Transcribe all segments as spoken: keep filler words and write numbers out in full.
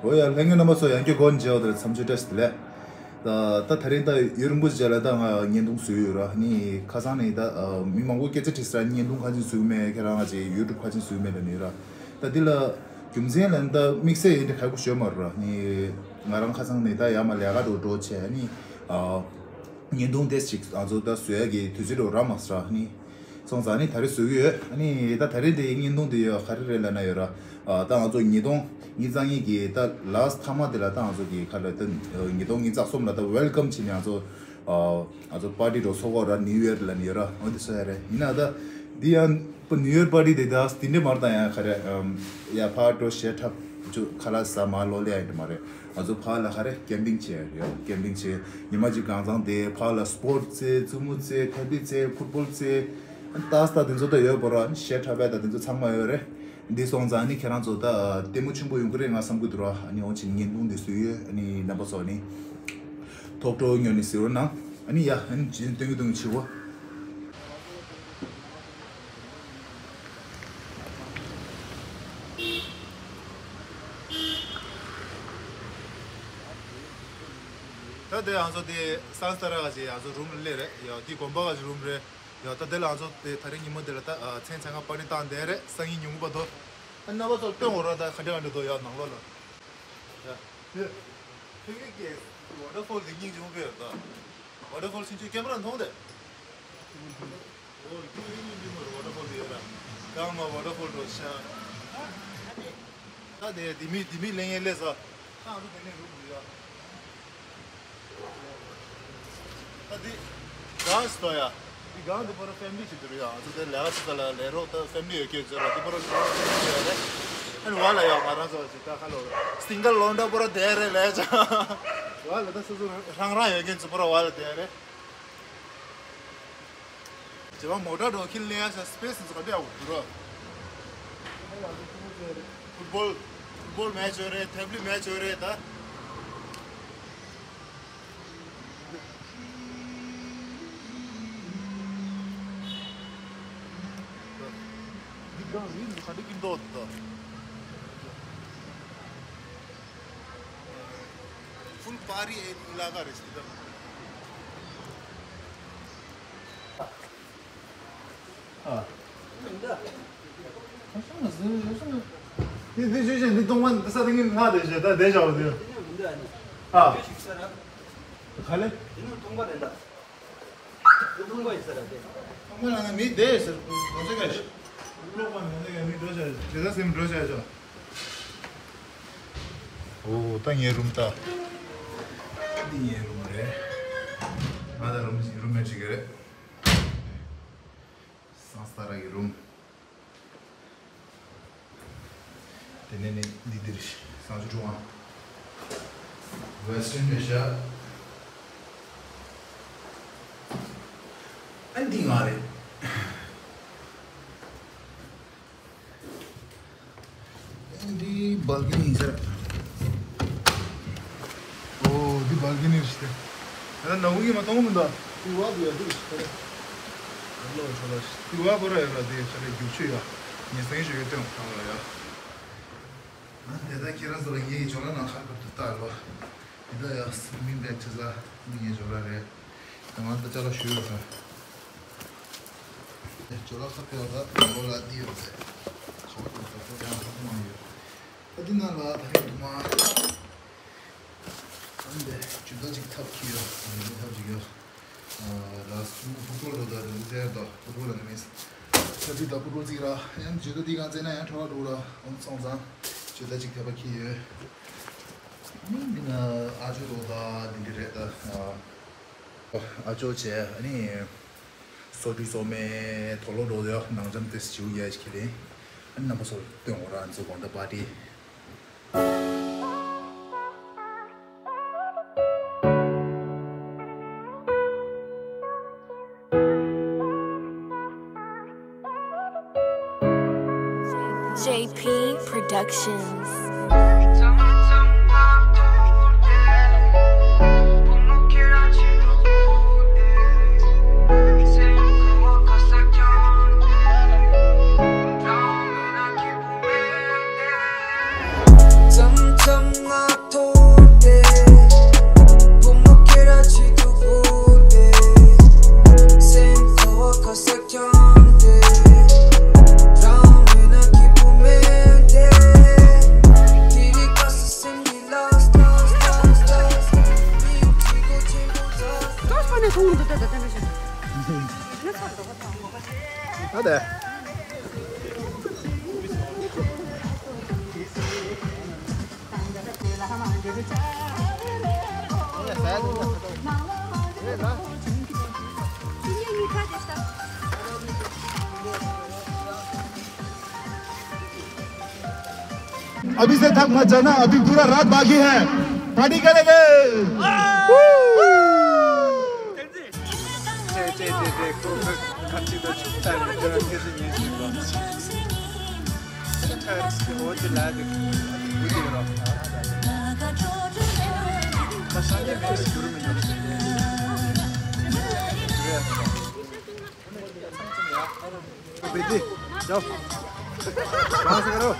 འོ་ཡ། ལྷན་རྒྱས་རྣམ་པ་ཚོ། ཡང་བསྐྱར་སྒོ་ནས་མཇལ་བ་དེར་འཚམས་འདྲི་བཀྲ་ཤིས་བདེ་ལེགས། ད་ད་དེ་རིང་ད་ཡུན་རིང་པོ་ཞིག་རྗེས་ལ་ད་ང་བརྙན་ཐུང་བཟོས་ཡོད་ར། ནི་ཁ་སང་ནས་ད་མི་མང་པོ་སྐད་ཆ་དྲིས་སོང་། བརྙན་ཐུང་གང་ཅིག་བཟོས་མེད། ཁྱེད་རང་ཅིག་ཡུ་ཊུབ་གང་ཅིག་བཟོས་མེད་ལབ་ནི་ཡོད་ར། ད་འདི་ལ་རྒྱུ་མཚན་ལ་ད་དམིགས་བསལ་ཡིན་དེ་ག་གུ་ཞོལ་མ་ར། ནི་ང་རང་ཁ་སང་ནས་ད་ཡར་མར་ལས་ཀ་འགྲོ་འགྲོ་བྱས། ནི་བརྙན་ཐུང་དེ་ཅིག་ང་ཚོ་ད་བཟོ་ཡ་གི་དུས་ཚོད་འགྲོ་རག་མ་སོང་ར། ནི་སོང་ཙང་ནི་ད་རེས་བཟོ་གི་ཡོད། ཨ་ནི་ད་ད་རེས་དེ་བརྙན་ཐུང་དེ་ཡོད་ག་རེ་རེད་ལབ་ན་ཡོད་ར། ཨ་ད་ང་ཚོ་ཉིས་སྟོང་ཉི་ཤུ་རྩ་གཉིས་ཀྱི་ད་ལཱ་སི་ཊི་མཐའ་མ་དེ་ལ་ད་ང་ཚོ་གི་ཁ་ལ་ད་ཉིས་སྟོང་ཉི་ཤུ་རྩ་གསུམ་ལ་ད་ཝེལ་ཀམ་བྱས་ནས་ང་ཚོ་ཨ་ང་ཚོ་པར་ཊི་འགྲོ་ཚོགས་གོ་ར། ནིའུ་ཡར་ལབ་ནས་ཡོད་ར། འོ་དེ་བཟོ་ཡ་རེད། ཡིན་ན་ད་འདི་ཡང་པ་ནིའུ་ཡར་པར་ཊི་དེ་ད་དེ་འདྲ་མ་རེད། ད་ཡང་ག་རེ་ཡ་ཕར་འགྲོ་གཞས་འཁྲབ་ཁ་ལག་ཟ་མར་ལོག་ལེ་ཡ་དེ་མ་རེད། ང་ཚོ་ཕར་ལ་ག་རེ་ཀེམ་པིང་བྱས་ཡོད། ཀེམ་པིང་བྱས་ཉི་མ་གཅིག་གང་ཚང་དེ་ཕར་ལ་སི་པོར་ཊི་རྩེ། རྩེད་མོ་རྩེ། ཐབ་ལི་རྩེ། ཕུཊ་བོལ་རྩེ། ཏཱས་ད་དེ་ཚོ་ད་ཡོད་པ་ར། གཞས་འཁྲབ་པ་ད་དེ་ཚོ་ཚང་མ་ཡོད་རེད། འདི་སོང་ཙང་ནི་ཁྱེད་རང་ཚོ་ད་ལྟད་མོ་ཆེན་པོ་ཡོང་གི་རེད་ང་བསམ་གི་འདུག་ར། ཨ་ནི་འོང་ཕྱིན་བརྙན་ཐུང་འདི་བཟོས་ཡོད། ཨ་ནི་རྣམ་པ་ཚོ་ནི་ཐོག་ཐོག་ཉོ་ནི་གཟིགས་རོགས་གནང་། ཨ་ནི་ཡ། ཨ་ནི་རྗེས་སྟོན་གི་སྟོན་གི་བྱེད་འོ། ད་དེ་ང་ཚོ་དེ་སན་སི་ཏ་ར་ག་ཅིག་ང་ཚོ་རུམ་ལ་སླེབས་རེད། ཡ་དེ་དགོན་པ་ག་ཅིག་རུམ་རེད། ཡ་ད་དེ་ལ་ང་ཚོ་དེ་ད་རེས་ཉིན་མོ་དེ་ལ་ད་མཚན་མཚན་ག་པར་ཊི་བཏང་བསྡད་རེད། སང་ཉིན་ཉིན་གུང་བར་དུ། ཨ་རྣམ་པ་ཚོ་སྟོན་འོ་ར། ད་ག་འདྲ་ག་འདྲ་འདུག་ཡ་ནང་ལོགས་ལ། ཡ་དེ་ཕ་གི་གི་ཝ་ཊར་ཕོལ་དེ་སྙིང་རྗེ་མོ་དཔེ་ཡོད་ད། ཝ་ཊར་ཕོལ་ཕྱིན་ཆད་ཀེམ་ར་མཐོང་དེ། ཨོ་ཡ་ཁྱོད་ཡིན་ཡིན་འདི་མོ་རེད། ཝ་ཊར་ཕོལ་དེ་ཡོད་ར། གང་མ་ཝ་ཊར་ཕོལ་འགྲོ་ཤག་ད་དེ་དེ་མི་དེ་མི་ལེན་ཡས་ལས་ས། ཁང་དུ་དེ་ནས་རུབ་འདུག་ཡ། ད་འདི་གང་སྟོ་ཡ། འདི་གང་འདི་པོ་ར་ཕེ་མི་ལི་ཅིག་འདུག་ཡ། ང་ཚོ་དེ་ལས་ཀ་ཅིག་ལ་ལས་རོགས་ད་ཕེ་མི་ལི་ཡོད་སྐད་ཟེར་ར། འདི་པོ་ར་ཕེ་མི་ལི་ཡོད་རེད། ཨ་ནི་བ་ལ་ཡ་ང་རང་ཚོ་ཅིག་ད་ཁ་ལོ་སིང་གལ་ལོན་ཌ་པོ་ར་དེ་རེད་ལས་ཅང་། བ་ལ་ད་སོ་སོ་རང་རང་ཡོད་མཁན་ཚོ་པོ་ར་བ་ལ་དེ་རེད། བྱེད་པ་མོ་ཊ་འགྲོ་ཁྱི་ལེན་ཡ་ས་སི་པེ་སི་ཚོ་ག་འདྲ་ཡག་པོ་འདུག་ར། ཕུཊ་བོལ་ཕུཊ་བོལ་མེ་ཆི་ཡོད་རེད། ཐབ་ལི་མེ་ཆི་ཡོད་རེད་ད། འདི་གང་རིང་ག་འདྲ་ཀིན་འདུག་ད། ཕུལ་པ་རི་ཨེ་ལ་ག་རེ་ཞིག་ད། ཨ། འདི་འདི་ཞུ་ཞེས་འདི་གཏོང་བ་འདི་ས་དེ་ངས་ང་དེ་ཞེས་ད་དེ་བཞག་པ་དེ། ཨ། ག་ལེ། ཁོང་པ་ཡིན་ས་ར་དེ། ཁོང་པ་ལ་ན་མི་བསྡད་ཟེར། གོ་ཚོད་ག་ཤི། ཀློག་པ་མི་འདུག་ཡ། མི་འགྲོ་བྱ་ཇི་ལྟར་སེམས་འགྲོ་བྱ་ཇོ། ཨོ་ད་ངའི་རུམ་ད། འདི་ངའི་རུམ་རེད། ང་ད་རུམ་རུམ་མེཊ་ཅིག་རེད། སང་སྟ་ར་གི་རུམ། དེ་ནས་ནི་འདི་འདིར་གསང་སྤྱོད་ཀྲུང་དབྱང་། ཝེ་སི་ཊརན་རེད་ཤག་ཨ་འདི་ང་རེད། ཨ་འདི་བལ་ཀོ་ནི་ཡིན་ས་རེད། ཨོ་འདི་བལ་ཀོ་ནི་རེད་ཤག་ད་ནང་གི་མ་གཏོང་མི་འདུག་དེ་བ་དེ་ཡ་དེ་ཤི་ཁ་རེ། ཨ་ལོ་ཆོ་ལ་ཤི་དེ་བ་པོ་ར་ཡ་ར་དེ་ཤ་རེ་རྒྱུག་ཆུ་ཡ། ངས་སེང་ཞུ་ཡོད་སྟོན་ཁང་ལ་ཡ། ཨ་དེ་ད་ཁྱེད་རང་ཚོ་ལ་ངའི་ཇོ་ལ་ནང་ཁ་ཁ་ཏུ་ལྟ་ལོ། དེ་ད་ཡ་སི་མིང་བེག་ཆ་ས་ངའི་ཇོ་ལ་རེད། ད་ང་ད་ཅ་ལག་ཞུ་ཡོད་ས། ཇོ་ལ་ཁ་ཕེ་བ་ད་ལོ་ལ་དེ་ཡོད་ས། ཁ་བ་ཏུ་ད་ཁོ་ཡང་ཁ་ཁོ་མ་ཡོད། ད་འདི་ནང་ལ་ད་རིང་དུ་མ། ཨ་འདི་ཇུ་ད་ཅིག་ཐབ་ཀྱི་ཡོད། ཨ་འདི་ཐབ་ཅིག་ཡོད། ཨ་ལ་སུ་ཕུ་ཀོ་ལོ་ད་རེད་ཟེར་ད་ཕུ་ཀོ་ལ་ནི་མིས། ད་ཅིག་ད་ཕུ་ཀོ་ཅིག་ར་ཡང་ཇུ་ད་འདི་གང་ཚེ་ན་ཡང་ཁྲོ་བ་འགྲོ་ར་འོང་སོང་ཙང་ཇུ་ད་ཅིག་ཐབ་ཀྱི་ཡོད། ནི་འདི་ན་ཨ་ཇོ་རོ་ད་འདི་འདྲ་རེད་ད། ཨ་ཅོ་ཆེ་ཨ་ནི། སོ་བཀྲུས་སོ་མའི་དོ་ལོ་འགྲོ་དེ་ནང་འཇམ་ཏེ་སིའུ་ཡ་ཞིག་ལེན། ཨ་རྣམ་པ་ཚོར་སྟོན་འོ་ར་འཛུ་གོང་ད་པར་ཊི། J P Productions. अभी से थक मत जाना, अभी पूरा रात बाकी है, पार्टी करेंगे। बेटी, जाओ। डांस करो।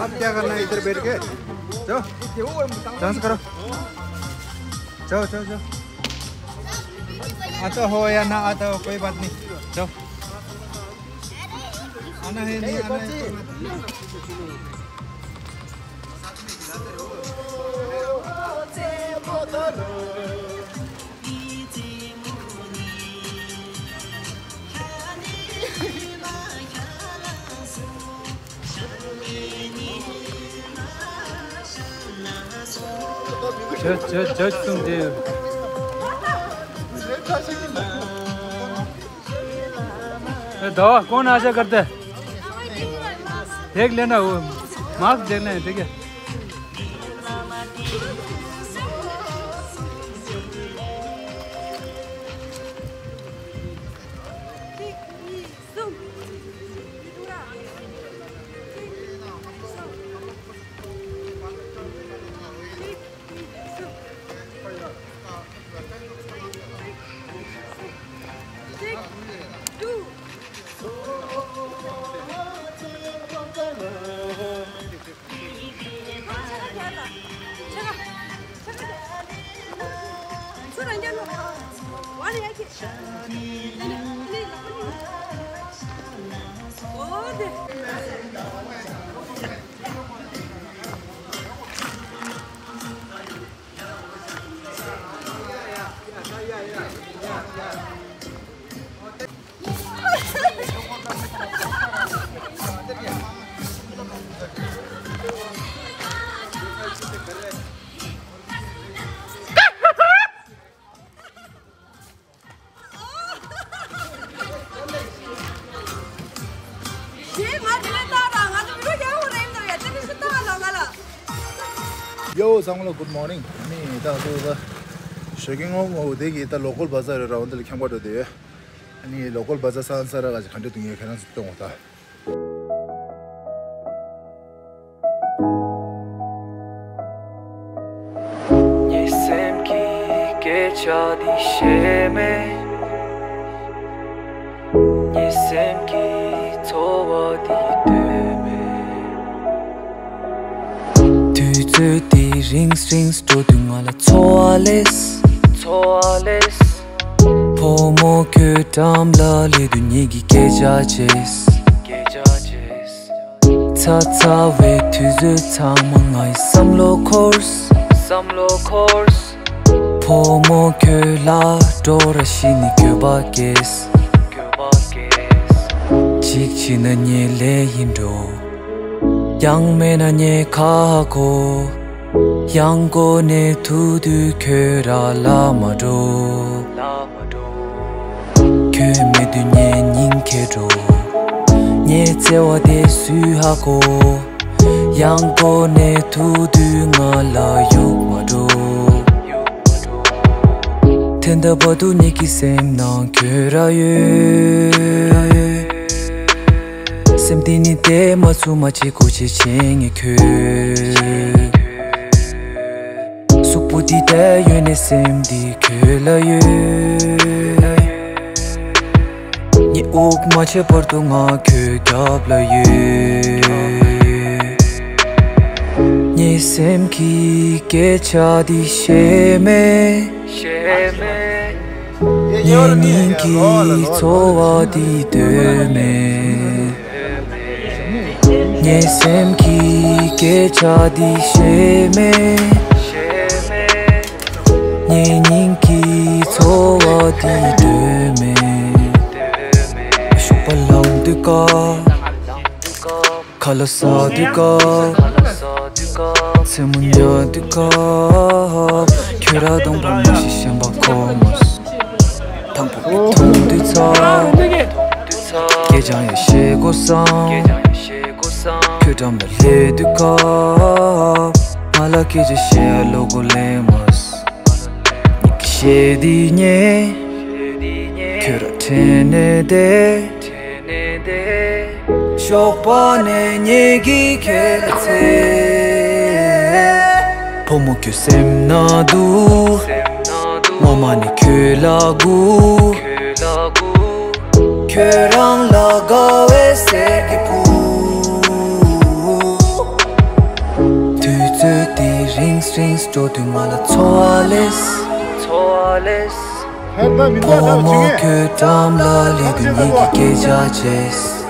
अब क्या करना है इधर बैठ के? जाओ। डांस करो। जाओ, जाओ, जाओ। आता हो या ना आता हो, कोई बात नहीं। जाओ। आना है, नहीं आना है, कोई बात नहीं। जज, जज, जज तुम दे। ए, दवा कौन आशा करता है? देख लेना, वो मास्क देना है, ठीक है? Yo, ཚང་མ་ལ་good morning. ནི་ད་དུ་ད་ཞོགས་ཀྱི་ངོ་ངོ་དེ་གི་ད་local bazaar རེ་ར་འོན་དེ་ལ་ཁྱམས་པ་འགྲོ་དེ་ཡོད། ནི་local bazaar ས་ས་ར་ག་ཅིག་ག་འདྲ་འདུག་ངས་ཁྱེད་རང་ཚོ་སྟོན་འོ་ད། ངའི་སེམས་ཀྱི་སྐད་ཆ་འདི་བཤད་མེད། ངའི་སེམས་ཀྱི་ཚོར་བ་འདི་སྟོན་མེད། དུས་ཚོད་འདི་རིང་རིང་འགྲོ་དུས་ང་ལ་ཚོར་བ་ལས། ཚོར་བ་ལས། བུ་མོ་ཁྱོད་འགྲམ་ལ་སླེབས་དུས་ངེད་ཀྱི་སྐད་ཆ་བྱས། སྐད་ཆ་བྱས། ཚ་ཚ་བའི་དུས་ཚོད་ཚང་མ་ང་ཡི་བསམ་བློ་འཁོར། བསམ་བློ་འཁོར། བུ་མོ་ཁྱོད་ལ་འགྲོ་ར་ཤི་ནི་འགྱོད་པ་སྐྱེས། འགྱོད་པ་སྐྱེས། གཅིག་བྱས་ན་ངས་ལས་ཡིན་འགྲོ། ཡང་མེད་ན་ངས་ཁ་གོ། ཡང་སྒོ་ནས་ཐུག་དུས་ཁྱོད་ར་ལ་མ་འགྲོ། ལ་མ་འགྲོ། ཁྱོད་མེད་དུས་ངའི་སྙིང་གས་འགྲོ། ངའི་བརྩེ་བ་དེ་སུས་ཧ་གོ། ཡང་སྒོ་ནས་ཐུག་དུས་ང་ལ་གཡུག་མ་འགྲོ། དེ་འདྲ་བར་དུ་ངེད་ཀྱི་སེམས་ནང་ཁྱོད་ར་ཡོད། སེམས་འདི་ནི་བདེ་མ་ཚུགས་མ་བྱེད་དགོས་ཆེ་ཆེ་ངས་ཁྱོད། གཟུགས་པོ་འདི་བདེ་ཡོད་ནས་སེམས་འདི་ཁྱོད་ལ་ཡོད། ངས་དབུགས་མ་ཆད་བར་དུ་ང་ཁྱོད་རྒྱབ་ལ་ཡོད། ངའི་སེམས་ཀྱི་སྐད་ཆ་འདི་བཤད་མེད། བཤད་མེད། ངའི་སྙིང་གི་ཚོར་བ་འདི་སྟོན་མེད། ངའི་སེམས་ཀྱི་སྐད་ཆ་འདི་བཤད་མེད། ངའི་སྙིང་གི་ཚོར་བ་འདི་སྟོན་མེད། ཤུག་པ་ལའང་ དུས་སྐབས། ཁ་ལག་ཟ་དུས་སྐབས། མཚན་མོ་ཉལ་དུས་སྐབས། ཁྱོད་རང་གདོང་པ་མ་ཤེས་གཞན་པ་གོ་མ་སོང་། དང་པོ་མི་མཐོང་དུས་ཚོད། སྐད་ཆ་ཡང་བཤད་དགོས་བསམ། ཁྱོད་འགྲམ་ལ་སླེབས་དུས་སྐབས། ང་ལ་སྐད་ཆ་བཤད་བློ་ཁོག་སླེབས་མ་སོང་། ཉི་ཤུ་ཞེ་དེ་ཉེ། ཁྱོད་རང་དྲན་ནས་བསྡད། ཞོགས་པ་ནས་ཉལ་གྱི་ཁྱེད་ལ་འཚོལ། བུ་མོ་ཁྱོད་སེམས་ན་འདུག་ངོ་མ་ནས་ཁྱོད་ལ་སྒུག་ཁྱོད་རང་ལ་དགའ་བའི་གསེར་གྱི་བུ། དུས་ཚོད་དེ་རིང་རིང་འགྲོ་དུས་ང་ལ་ཚོར་བ་ལས། ཧེར་ད་མི་འདུག་ད་བུ་མོ་ཁྱོད་འགྲམ་ལ་སླེབས་དུས་ཉིད་ཀྱི་སྐད་ཆ་བྱས།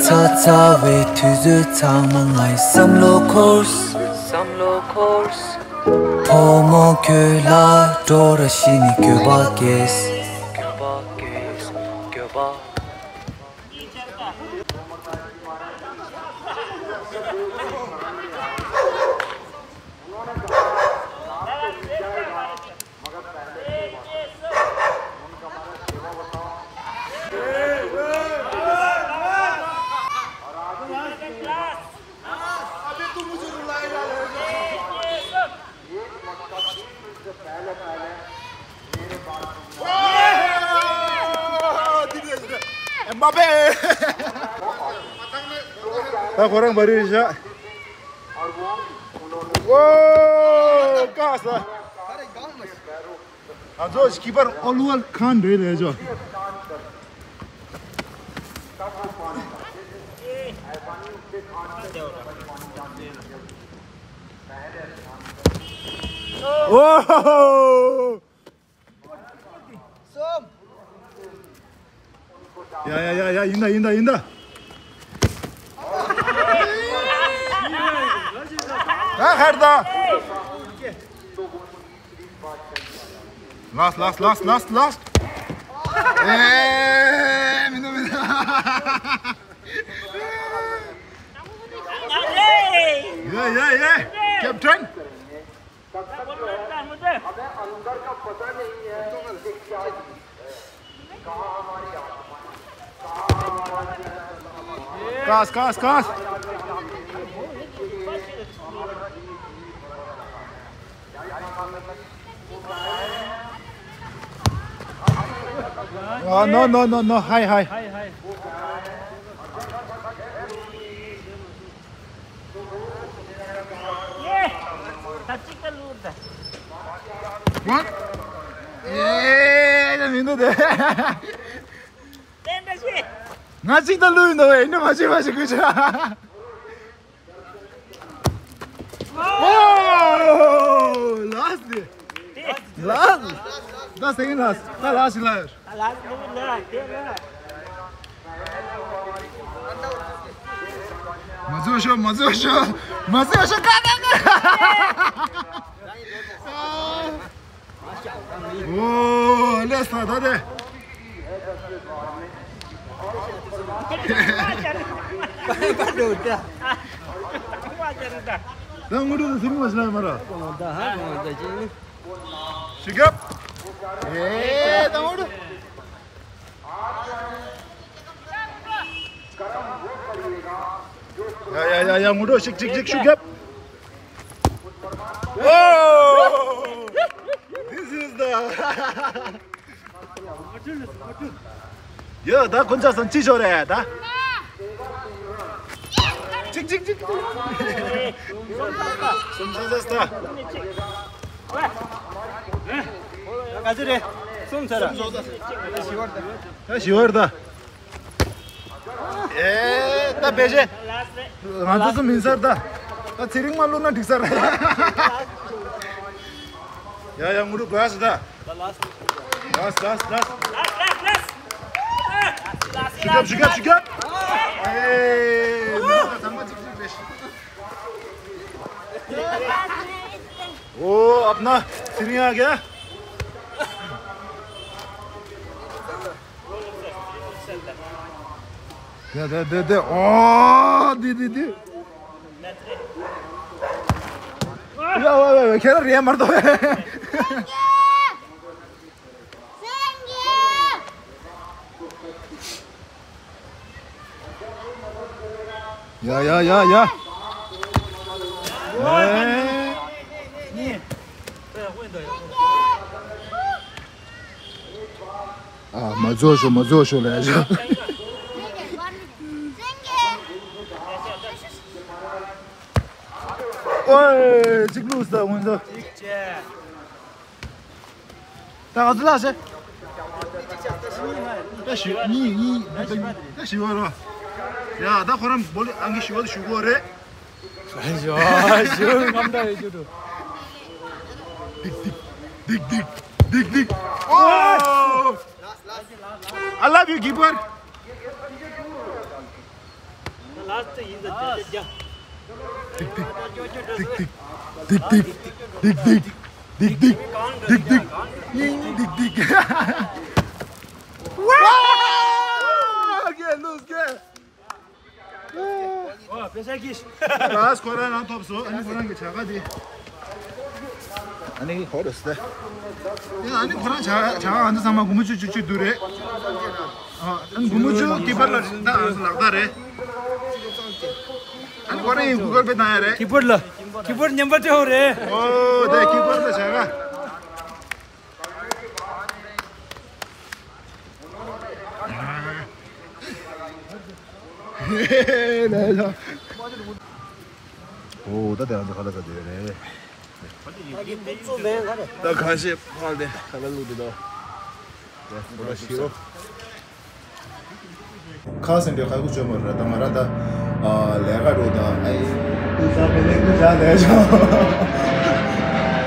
ཚ་ཚ་བའི་དུས་ཚོད་ཚང་མ་ངའི་བསམ་བློ་འཁོར། བུ་མོ་ཁྱོད་ལ་འགྲོ་ར་ཤི་ནས་འགྱོད་པ་སྐྱེས། ད་ཁོ་རང་བ་རེད་ཤག་ཨོ་ཀ་ས། ང་ཚོ་སྐྱིད་པར་ཨོལ་ཝལ་ཁན་རེད་ལས་ཇོ། ཨོ། ཡ་ཡ་ཡ་ཡ། ཡིན་ད་ཡིན་ད་ཡིན་ད། ད་ཧར་ད། ལཱསི་ལཱསི་ལཱསི་ལཱསི་ལཱསི། ཨེ་མི་འདུག་མི་འདུག་ཡ་ཡ་ཡ། ཀེབ་ཊན། གས་གས་གས། ཨ། ནོ་ནོ་ནོ་ནོ། ཧའི་ཧའི། ད་གཅིག་ད་ལུར་ད། ཝ། ཨེ། ད་མི་འདུག་དེ། ཏན་ཏན་ཞེས། ང་གཅིག་ད་ལུར་འདུག་བས། འདི་མ་བྱེད་མ་བྱེད་ཁུ་ཆ། ཨོ། ལཱསི་དེ། ལཱསི། ད་སེ་ཀེན་ཌི་ལཱསི། ད་ལཱསི་ལ། མ་བཟོད་ཤོག་མ་བཟོད་ཤོག་མ་བཟོད་ཤོག་ཀ་ཀ་ཀ། ཨོ་ལེ་ས་ད་དེ། ད་ངུ་རུ་ཟིང་མ་ཤི་ལ་མ་ར། ཤི་གབ། ཨེ་ད་ངུ་རུ། ཡ་ཡ་ཡ་ཡ། ངུ་རུ་ཤིག་ཅིག་ཅིག་ཤུ་གབ། ཨོ། This is the. ཡ་ད་ཁོ་ཚོ་སང་ཅི་ཤོར་རེད་ད། ཅིག་ཅིག་ཅིག་སུམ་ཅུ་ཟ་ས། ག་ཚོད་རེད། སུམ་ཚོད་ར། ད་ཞི་བར་ད། ཨེ། ད་བེ་ཤེ། ང་ཚོ་སུ་མིན་སར་ད། ད་ཚེ་རིང་མ་བླུགས་ན་འགྲིག་སར། ཡ་ཡ། ངུ་རུ་ག་ས་ད། ལཱསི་ལཱསི་ལཱསི། ཤུ་གབ་ཤུ་གབ་ཤུ་གབ། ཨེ། ཚང་མ་གཅིག་གཅིག་བེ་ཤེ། ཨོ། ཨབ་ན་ཚེ་རིང་ཡ་ག། དེ་དེ་དེ་དེ། ཨོ། འདི་འདི་འདི། ཡ་ཝེ་ཝེ་ཝེ། ཁྱེད་རང་རེད་མ་གཏོགས། ཡ་ཡ་ཡ་ཡ། ཨ། མ་རྫོགས་ཤོག་མ་རྫོགས་ཤོག་ལབ་ཤོག་ཨོའི། གཅིག་བླུགས་ས་སྔོན་འགྲོ། ད་ག་ཚོད་ལ་ཟེར། ད་བཞི་གཉིས་གཉིས། ད་བཞི་བ་རོ། ཡ། ད་ཁོ་རང་བོ་ལི་ཨང་ཀི་བཞི་བ་དེ་ཞུ་གོ་རེད། ཞུ་ཞུ། ངམ་ད་ཡོད་རྒྱུ་འགྲོ། སྡིག་སྡིག་སྡིག་སྡིག་སྡིག་སྡིག་ཨོ། I love you, keeper. ལཱསྟ་ཡིན་ད། རྒྱ་རྒྱ། ཏིག་ཏིག་ཏིག་ཏིག་ཏིག་ཏིག་ཏིག་ཏིག་ཏིག་ཏིག་ཏིག་ཏིག་ཏིག་ཏིག་ཏིག་ཝ། རྒྱ་ལུས་རྒྱ། ཨོ། པེ་ས་ཀིས། ལཱསྟ་ཁོ་རང་རང་ཐོབ་སོང་། ཨ་ནི་ཁོ་རང་གི་བྱ་དགའ་དེ། ཨ་ནི་ཧོ་རེ་སྟེ། ཡ། ཨ་ནི་ཁོ་རང་བྱ་བྱ་དགའ་ཨ་ནི་ཚང་མ་སྒོར་མོ་བཅུ་བཅུ་བཅུ་བསྡུས་རེད། ཨ། ཨ་ནི་སྒོར་མོ་བཅུ་ཀི་པར་ལ་ད་ཨ་ནི་ལག་བརྡ་རེད། ཨ་ནི་ཁོ་རང་གི་གུ་གལ་པེ་བཏང་ཡ་རེད། ཀི་པར་ལ། ཀི་པར་ཉམས་པ་སྤྲད་ཡོད་རེད། ཨོ། དེ་ཀི་པར་ལ་བྱ་དགའ། ཨོ། ད་དེ་རང་ཚོ་ཁ་ལག་ཟ་དེ་རེད། ད་ཁ་ཤས་ཕར་དེ་ཁ་ལག་བླུགས་འདུག་ད། ཁ་སེང་འདྲའི་ཁ་ཁུ་བྱོས་མ་རེད། ད་ང་རང་ད་ལས་ཀ་འགྲོ། ད་ཨའི་ཏུ་ཅག་པེ་ལེ་ཏུ་ཅག་ལས་ཅག